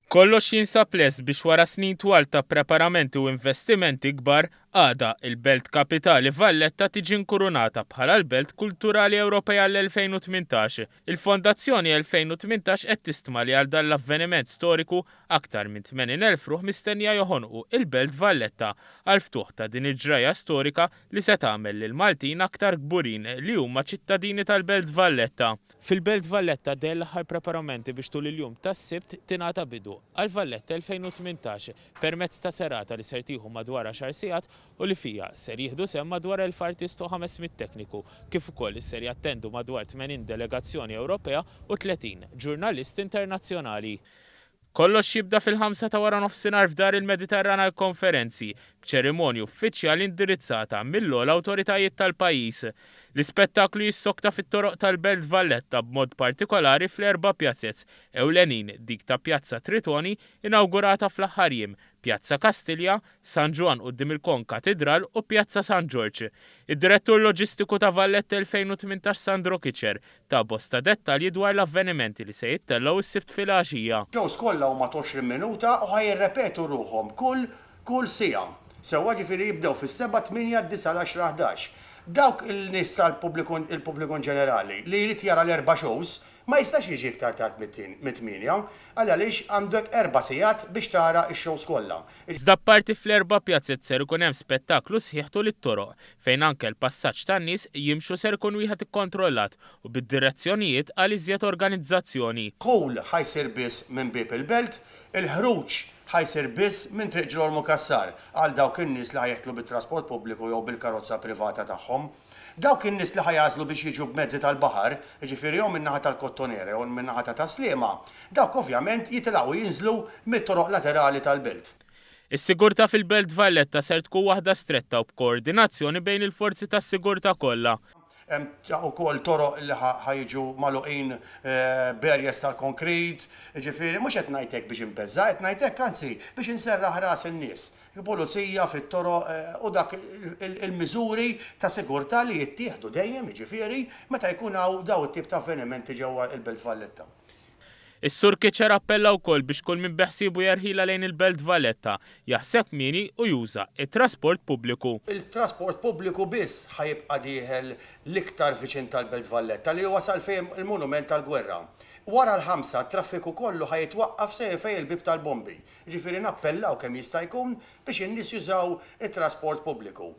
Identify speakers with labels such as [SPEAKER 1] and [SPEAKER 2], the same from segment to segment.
[SPEAKER 1] Kollox jinsab lest biex wara snin twal ta' preparamenti u investimenti kbar, għada, il-belt kapitali Valletta tiġi nkurunata bħala l-Belt Kulturali Ewropea għall-2018. Il-Fondazzjoni 2018 qed tistma li għal dan l-avveniment storiku, aktar minn 80,000 ruħ mistennija joħonqu il-Belt Valletta għall-ftuħ ta' din il-ġrajja storika li se tagħmel lill-Maltin aktar kburin li huma ċittadini tal-Belt Valletta. Fil-Belt Valletta għaddejja l-aħħar preparamenti biex tul il-jum tas-Sibt tingħata bidu għal Valletta 2018 permezz ta' serata li ser tieħu madwar għaxar sigħat u li fiha ser jieħdu sehem madwar 1,000 artist u 500 tekniku kif ukoll ser jattendu madwar 80 delegazzjoni Ewropea u 30 ġurnalist internazzjonali. Kollox jibda fil-ħamsa ta' waranofsinhar f'Dar il-Mediterran għall-konferenzi, b'ċerimonja uffiċjali indirizzata mill-ogħla awtoritajiet tal-pajjiż. L-ispettaklu jissokta fit-toroq tal-Belt Valletta b'mod partikolari fl-erba' pjazez ewlenin, dik ta' Pjazza Tritoni, inawgurata fl-aħħar jiem, Pjazza Kastilja, San Ġwann quddiem il-Kon-Katidral u Pjazza San Ġorġ. Id-Direttur Loġistiku ta' Valletta 2018 Sandro Kitcher ta bosta dettalji dwar l-avvenimenti li se jittellgħu s-Sibt filgħaxija.
[SPEAKER 2] Shows kollha huma t'20 minuta u ħa jirrepetu ruħhom kull kull siegħa. Sewwa ġifieri jibdew fis-sebgħa, tmienja, d-disgħa, l-għaxra, 11. Dawk il-nies tal-pubbliku il-pubbliku inġenerali li jrid jara l-erba' shows Ma jistax jiġi iktar tard mit-tmienja, għaliex għandek erba' sigħat biex tara x-shows kollha.
[SPEAKER 1] Iżda apparti fl-erba' pjazez ser ikun hemm spettaklu sħiħ tul it-toroq, fejn anke l-passaġġ tan-nies jimxu ser ikun wieħed ikkontrollat u bid-direzzjonijiet għal iżjed organizzazzjoni.
[SPEAKER 2] Dħul ħa jsir biss minn Bieb il-Belt, il-ħruġ ħa jsir biss minn Triq Ġrolmu Cassar għal dawk in-nies li ħa jidħlu bit-trasport pubbliku jew bil-karozza privata tagħhom. Dawk in-nies li ħa jagħżlu biex jiġu b'mezzi tal-baħar, jiġifieri jew min-naħa tal-Kottonera jew min-naħa ta' Tas-Sliema, dawk ovvjament jitilgħu u jinżlu mit-toroq laterali tal-belt.
[SPEAKER 1] Is-sigurtà fil-Belt Valletta ser tkun waħda stretta u b'koordinazzjoni bejn il-forzi tas-sigurtà kollha.
[SPEAKER 2] Hemm ukoll toroq li ħa jiġu magħluqin b'barriers tal-konkrit, jiġifieri mhux qed ngħid hekk biex inbeżża', qed ngħid hekk anzi biex inserraħ ras in-nies. Pulizija fit-toroq u dak il-miżuri ta' sigurtà li jittieħdu dejjem, jiġifieri, meta jkun hawn dawn it-tip ta' avvenimenti ġewwa l-Belt Valletta.
[SPEAKER 1] Is-Sur Kitcher appella wkoll biex kull min beħsiebu jerħilha lejn il-Belt Valletta, jaħseb kmieni u juża t-trasport pubbliku.
[SPEAKER 2] Il-trasport pubbliku biss ħa jibqa' dieħel l-iktar viċin tal-Belt Valletta li huwa sal fejn il-Monument tal-Gwerra. Wara l-ħamsa t-traffiku kollu ħa jitwaqqaf sa fejn il-Bieb tal-Bombi. Jiġifieri nappellaw kemm jista' jkun biex in-nies jużaw it-trasport pubbliku.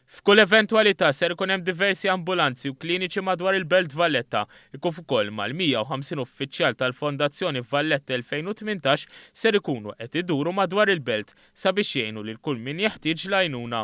[SPEAKER 1] F'kull eventwalità ser ikun hemm diversi ambulanzi u kliniċi madwar il-Belt Valletta, kif ukoll mal-150 uffiċjal tal-Fondazzjoni Valletta 2018 ser ikunu qed iduru madwar il-Belt sabiex jgħinu lil kull min jeħtieġ l-għajnuna.